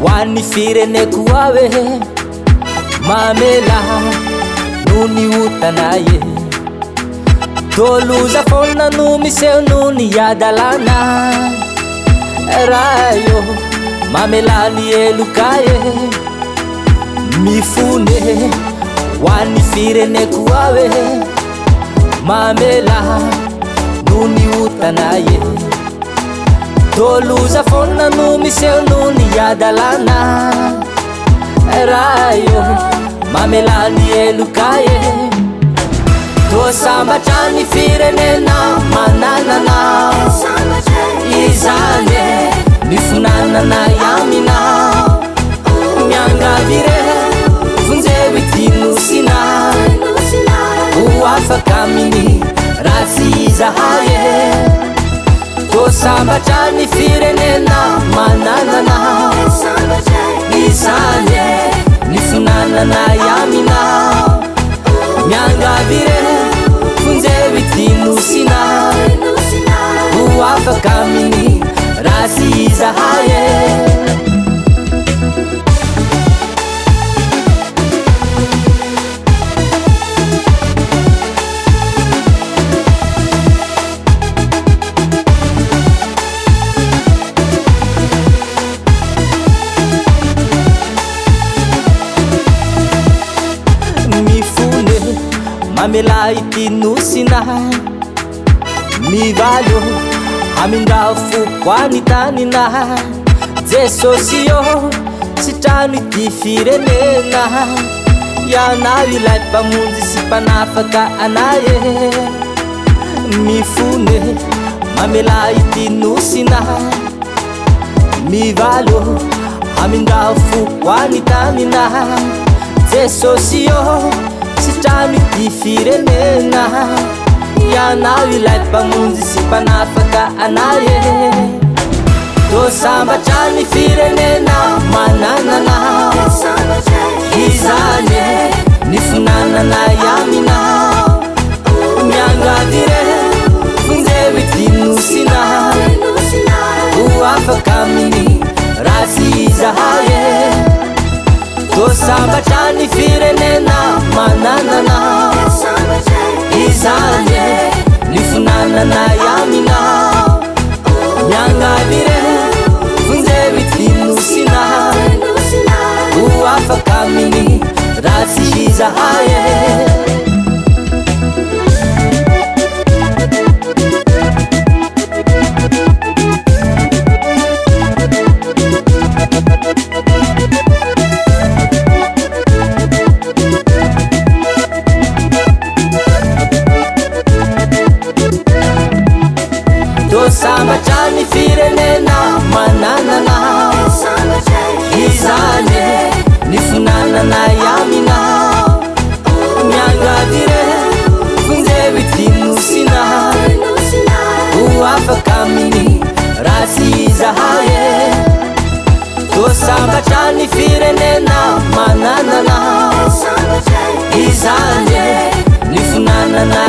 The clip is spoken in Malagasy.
Ho an'ny fireneko aho e. Mamela noho ny otanay e. Toa loza foana no miseho noho ny hadalana. Ray ô, mamela ny heloka e. Mifona e, ho an'ny fireneko aho e. Mamela noho ny otanay e. Toa loza foana no miseho noho ny hadalana. Ray ô, mamela ny heloka e. Toa sambatra ny firenena mananana izany e. Ny fonanana amina miangavy re, vonjeo ity nosina ho afaka amin'ny ratsy izahay e. Toa sambatra ny firenena mananana izany e. Ny fonanana amina miangavy re, vonjeo ity nosina ho afaka amin'ny ratsy izahay e. Mifone mamela ity nosina mivalo hamindra foko any tanina. Jesosy ô, sitrano ity firenena, ianao ilay mpamonjy sy mpanafaka anay e. Mifone mamela ity nosina mivalo hamindra foko any tanina. Jesosy ô, sitrano ity firenena, ianao ilay mpamonjy sy mpanafaka anay e. Toa sambatra ny firenena mananana izany e. Ny fonanana amina miangavy re, vonjeo ity nosina ho afaka amin'ny ratsy izahay e. Toa sambatra ny firenena mananana izany e. Ny fonanana amina miangavy re, vonjeo ity nosina ho afaka amin'ny ratsy izahay e. Toa sambatra ny firenena mananana izany e. Ny fonanana amina miangavy re, vonjeo ity nosina ho afaka amin'ny ratsy izahay e. Toa sambatra ny firenena mananana izany e. Ny fonanana